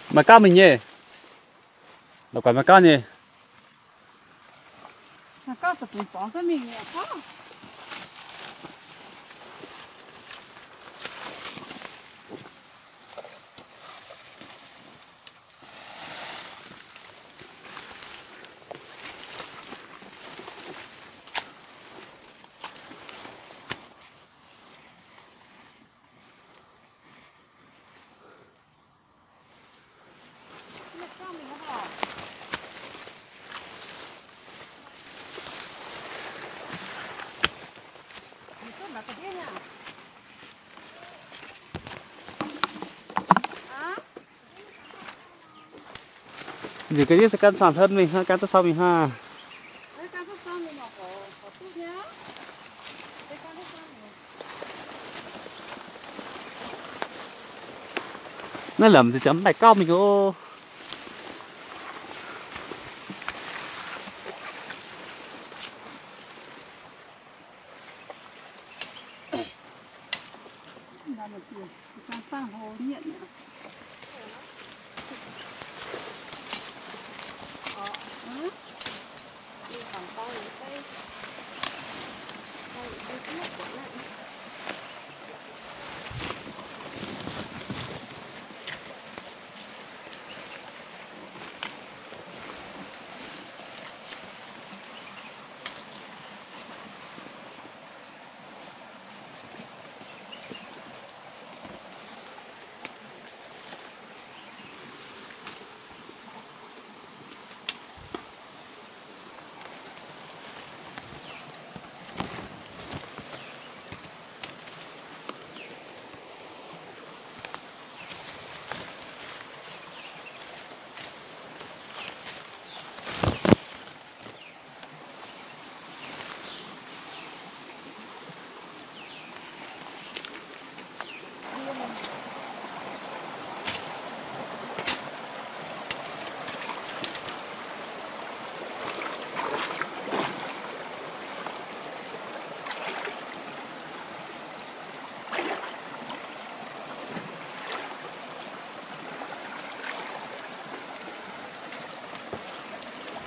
Maaih gauv mingh nyei. La'guaih maaih gauv nyei. Nzunc ga'ndiev se gan cuotv mingh hnangv, gan duqv sau mingh hnangv. Naaiv lamz ziouc mv maaih gauv mingh oc.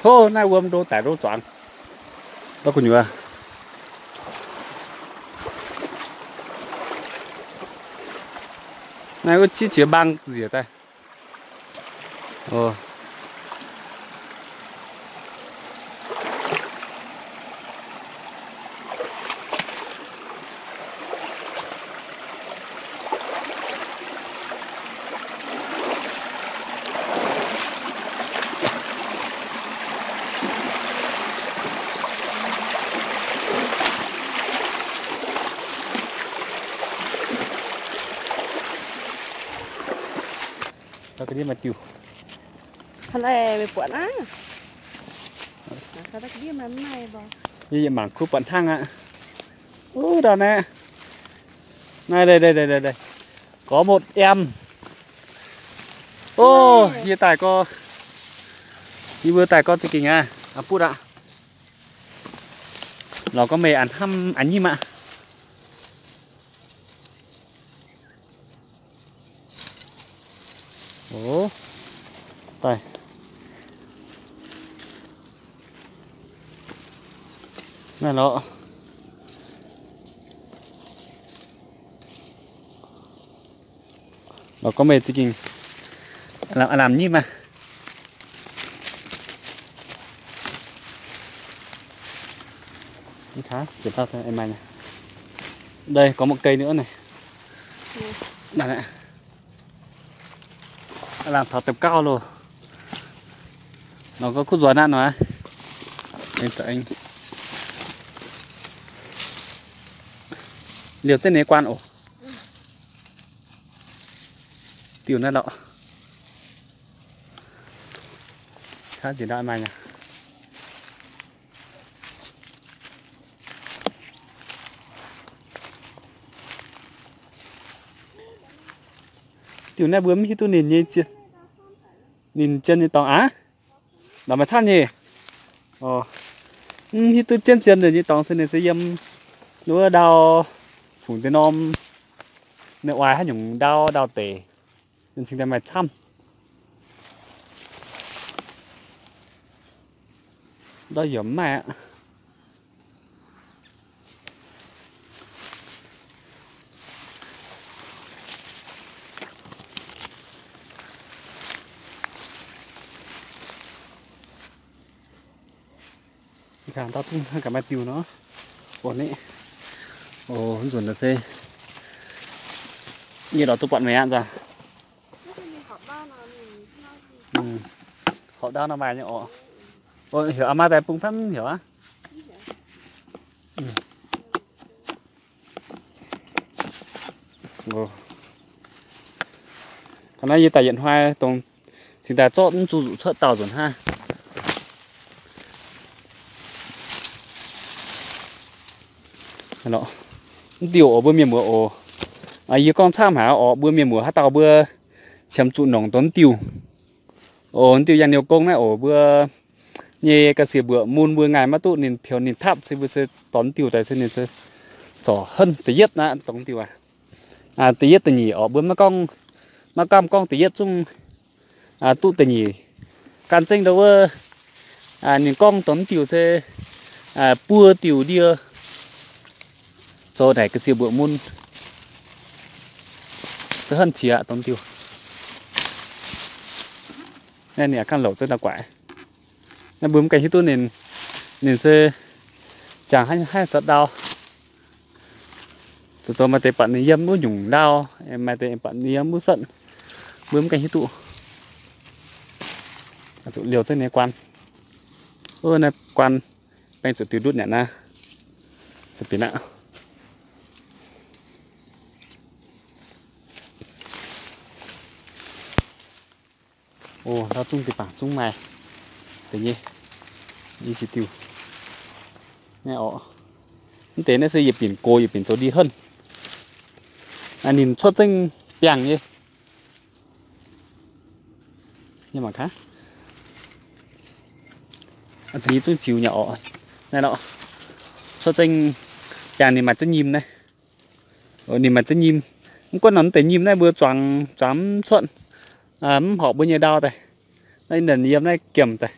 Hov, naaiv wuom ndo daic ndo zuangx. Dov gu'nyuoz. Naaiv wuov civ qiex mbaang nziec daaih. Maaih diuh. Yie yietc mangc kuv buatc hnangv aqv. Wuov dauh naaiv. Naaiv, gorx motv em. O, yie daaih gorx, yie mbuo daaih gorx za'gengh aqv, butv aqv. Lorz gorngv meih a'hnamv a'nyimv aqv. O, daaih. Naaiv lorqc. Lorz gorngv meih za'gengh a'lamh nyimv aqv. Đây, có một cây nữa này. A'lamh taux da'gauh loh. Lorz gorngv kuv nzuonx aqv nor. Liouh zengv nyei guanh oc. Diuh naaiv lorqc. Hnangv njiec ndau maaih nyei. Diuh naaiv mbuo mv hiuv duqv ninh nyei, ninh zien nyei dorngx aqv. Ndau maaih camv nyei. Mv hiuv duqv zien zien nyei dorngx se ninh se yiem wuov ndau fungx deix norm, ninh oix haaix nyungc ndau ndau deic, ninh cingx daaih maaih camv. Ndau yaac mv maaih aqv. Ndau zungv hnangv gaax maaih diuh nor. Ov, ov, nzunc naaiv se nyei lorz duqv buatc meih aqv nzangc. Horpc ndau nor maaih nyei orqc. Heuc aa maa daaih bung fai mv heuc aqv? Hnangv naaiv yie daaih yietc hnoi dongh cingx daaih zorqv mv zuqc zuqc cuotv dauh nzunc hnangv. Mv diuh oc, mbuo mienh muoz oc. Yie gorngv camv haic oc, mbuo mienh muoz haaix dauh mbuo qiemx zuqc nongc dongh mv diuh oc, mv diuh yangh niu gong naaiv oc, mbuo nyei ga'sie mbuoqc mun mbuo ngaih maiv duqv ninh piaux ninh tapv se mbuo se dongh mv diuh daaih se ninh se zorc henv da'yietv aqv, dongh mv diuh aqv. Da'yietv da'nyeic oc, mbuo maiv gorngv, maiv gamh gorngv da'yietv zungv duqv da'nyeic. Gan zengv ndau wuov ninh gorngv dongh mv diuh se buo diuh ndie zoux naaic ga'sie mbuoqc mun se henv qiex dongh mv diuh. Naaiv ninh aav ganh louc zengv ndau guaaic. Naaiv mbuo mv gaengh hiuv duqv ninh, ninh se ziangh haaix sou ndau. Zoux zoux maaih deix buatc ninh yiem wuov nyungc ndau, maaih deix buatc ninh yiem wuov setv. Mbuo mv gaengh hiuv duqv. Zuqc liouh zengv ninh guaan. Naaiv guaan baeng zuqc diuh ndutv nyanc naaiv. Se bieqc aqv. O, ndau zungv deix bangc zungv maaih deix nyei. Yie qiex diuh naaiv oc. Mv deix naaiv se yietc binc gox yietc binc zoux ndie henv. Ninh cuotv zengv biangh nyei. Yie mangc gaax. Zungv ziux nyei oc. Naaiv lorqc. Cuotv zengv biangh ninh maaih zengv nyim naaiv. Ninh maaih zengv nyim. Mv gunv nor mv deix nyim naaiv mbuo zuangx, zuangx mv cuotv, mv horpc mbuo nyei ndau daaih. Naaiv yiem naaiv giemh daaih.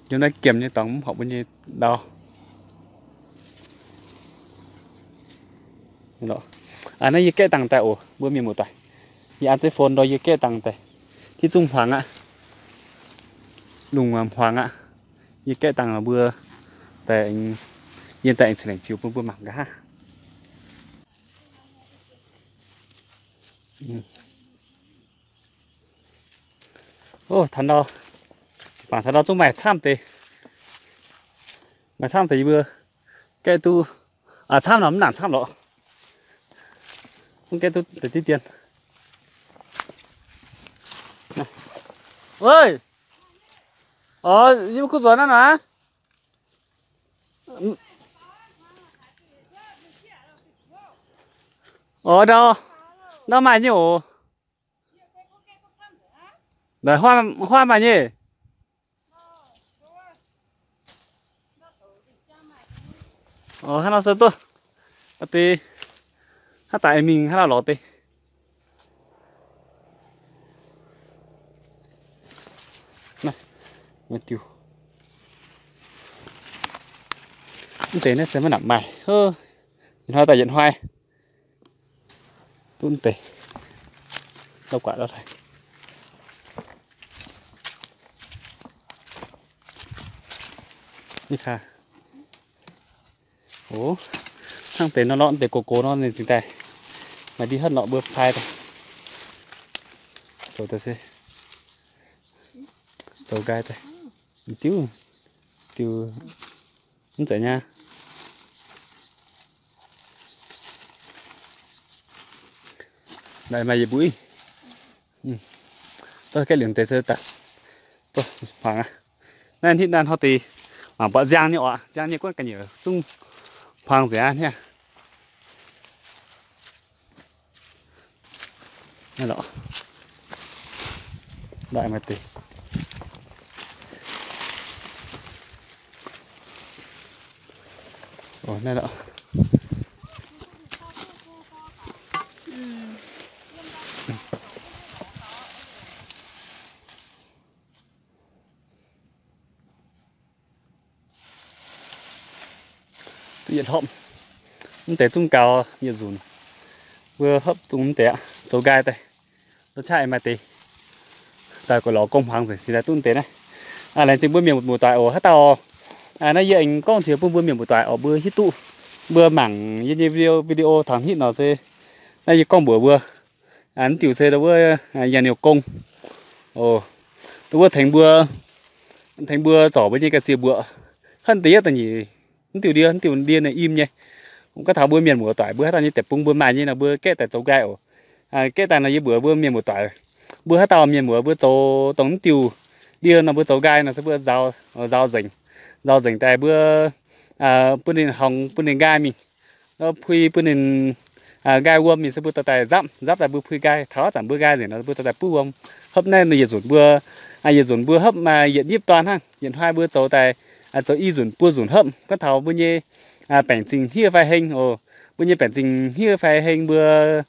Yiem naaiv giemh nyei dorngx mv horpc mbuo nyei ndau. Naaiv yie gaeqv dangh daaih oc, mbuo mienh muoz-doic. Yie an zeiv phone ndau yie gaeqv dangh daaih. Hiuv zungv hmuangx aqv. Lungh hmuangx aqv. Yie gaeqv dangh mbuo daaih, yie daaih aengx ceix laengc ziux bun mbuo mangc nqa'haav. O, taux ndau, bangc taux ndau zungv maaih camv deix. Maaih camv deix yie mbuo gaeqv duqv, camv nor mv nangc camv lorqc. Zungv gaeqv duqv deix diqv dien. Oix, yie mbuo kuv nzuonx naaiv nor. Oix, ndau, ndau maaih nyei oc. Huaav maaih nyei. Hnangv nor se duqv. Deix, hnangv zanc mingh hnangv nor lorz deix. Mv deix naaiv se maiv nangc maaih. Yietc hnoi daaih yietc hnoi. Duqv deix. Lauh guaaic lauh daaih. Ov, hnangv deix nor lorqc, deix gox gox nor ninh cingx daaih maaih ndie henv lorqc, mbuo pai daaih. Zoux daaih se, zoux nqaai daaih. Diuv, diuv, mv zeiz nyei. Naaiv maaih yietc mbuo. Gaeqv liuz deix se daaih. Hmuangx aqv. Naaiv hitv naaiv hnoi deix mangc buatc nziang nyei oc. Nziang nyei guonv ga'nyiec zungv hmuangx nzengc aqv niaa. Naaiv lorqc. Naaiv maaih deix. Naaiv lorqc. Yietc hlopv, mv deix zungv gaux yietc nzunc. Mbuo hopv dongh mv deix aqv, zoux nqaai daaih, la'qaqv maaih deix daaih gu'lorz gong hmuangx nzengc, se daaih duqv mv deix naaiv. Laengz zingh mbuo mienh muoz-doic oc. Haaix dauh naaiv yie aengx gorngv qiex bun mbuo mienh muoz-doic oc, mbuo hiuv duqv, mbuo mangc yie nyei video, video taux hitv nor se naaiv yie gorngv mbuox mbuo, mv diuh se ndau wuov yangh niuh gong oc, ndau wuov tengx mbuo, tengx mbuo zorc mbuo nyei ga'sie mbuoqc, hnangv da'yietv da'nyeic, mv diuh ndie, mv diuh ndie naaic im nyei. Gorngv taux mbuo mienh muoz-doic mbuo haaix dauh nyei deic-bung mbuo maaih nyei nor mbuo gaeqv daaih zoux nqaai oc. Gaeqv daaih nor yie mbuox mbuo mienh muoz-doic, mbuo haaix dauh mienh muoz mbuo zoux dongh mv diuh ndie nor mbuo zoux nqaai nor se mbuo nzaaux nzengc, nzaaux nzengc daaih mbuo bun ninh horngz bun ninh nqaai mingh, pui bun ninh nqaai wuom mingh se mbuo dorh daaih nzapv, nzapv daaih mbuo pui nqaai. Taux aqv zanc mbuo nqaai nzengc nor mbuo dorh daaih buov wuom hopv naaiv nor yietc nzunc mbuo, yietc nzunc mbuo hopv yietc nyipv dorn hnangv. Yietc hnoi mbuo zoux daaih zoux i nzunc buo nzunc hopv. Gorngv taux mbuo nyei baengc zingh hniev fai heng oc, mbuo nyei baengc zingh hniev fai heng mbuo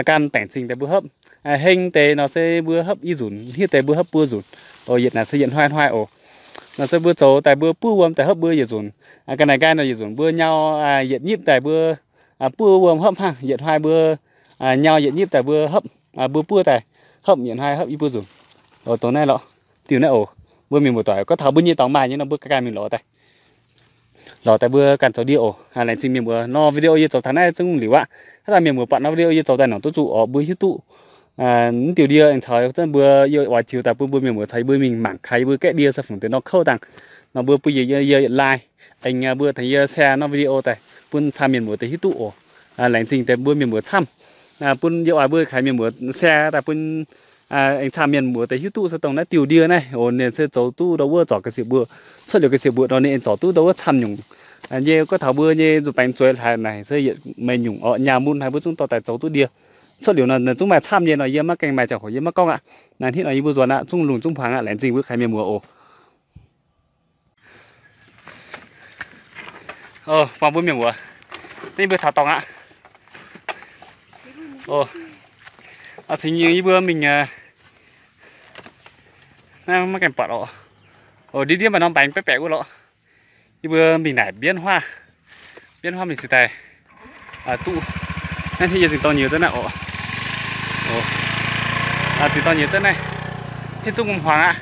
gan baengc zingh daaih mbuo hopv. Heng deix nor se mbuo hopv i nzunc, hniev deix mbuo hopv buo nzunc oc. Yietc naaic se yietc hnoi hnoi oc. Nor se mbuo zoux daaih mbuo buov wuom daaih hopv mbuo yietc nzunc. Ga'naaiv nqaai nor yietc nzunc mbuo nyau yietc nyipv daaih mbuo buov wuom hopv hnangv. Yietc hnoi mbuo nyau yietc nyipv daaih mbuo hopv, mbuo buov daaih hopv, yietc hnoi hopv i buo nzunc. Dongh naaiv lorqc, diuh naaiv oc. Mbuo mienh muoz-doic gorngv taux mbuo nyei dorngx maaih nyei nor mbuo ganh ganh mingh lorz daaih, lorz daaih mbuo ganh zoux ndie oc. Laengz zingh mienh muoz, nor video yie zoux taux naaiv zungv liuz aqv. Haaix dauh mienh muoz buatc nor video yie zoux daaih nongc duqv zuqc oc, mbuo hiuv duqv mv diuh ndie aengx caux zengv mbuo yie oix ziux daaih bun mbuo mienh muoz caux yie mbuo mingh mangc kaaix yie mbuo gaeqv ndie se fungc deix nor kouv dangh. Nor mbuo bun yie yietc like, aengx mbuo tengx yie share nor video daaih bun camv mienh muoz deix hiuv duqv oc. Laengz zingh deix mbuo mienh muoz camv, bun yie oix mbuo kaaix mienh muoz share daaih bun aengx camv mienh muoz deix hiuv duqv se dongh naaiv diuh ndie naaiv oc, ninh se zoux duqv ndau wuov zorc ga'sie mbuoqc, cuotv liuz ga'sie mbuoqc nor ninh aengx zorc duqv ndau wuov camv nyungc nyei. Gorngv taux mbuo nyei nzuih baengx zueiz haaix naaic se yietc mengh nyungc orqc, nyaah mun haaix mbuo zungv dorh daaih zoux duqv ndie. Cuotv liuz nor ninh zungv maaih camv nyei nor yie maiv gaengh maaih ziangh hoc yie maiv gorngv aqv. Naaiv hitv nor yie mbuo nzuonx aqv, zungv lungh zungv hmuangx aqv. Laengz zingh mbuo kaaix mienh muoz oc. Buangh mbuo mienh muoz, yie mbuo taux dorngx aqv. Cingx yie mbuo mingh, naaiv maiv gaengh buatc oc. Ndiev ndiev maaih norm baengx baeqv baeqc wuov lorqc. Yie mbuo mingh naaic mbienv huaav, mbienv huaav mingh se daaih duqv. Naaiv hitv yie zingh dorn nyiex zunv naaiv oc. Zingh dorn nyiex zunv naaiv, hitv zungv ngom hmuangx aqv.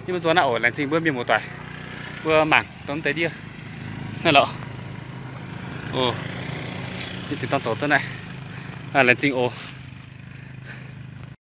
Yie mbuo nzuonx naaiv oc. Laengz zingh mbuo mienh muoz-doic, mbuo mangc dongh deix ndie naaiv lorqc. Yie zingh dorn zoux zunv naaiv. Laengz zingh oc.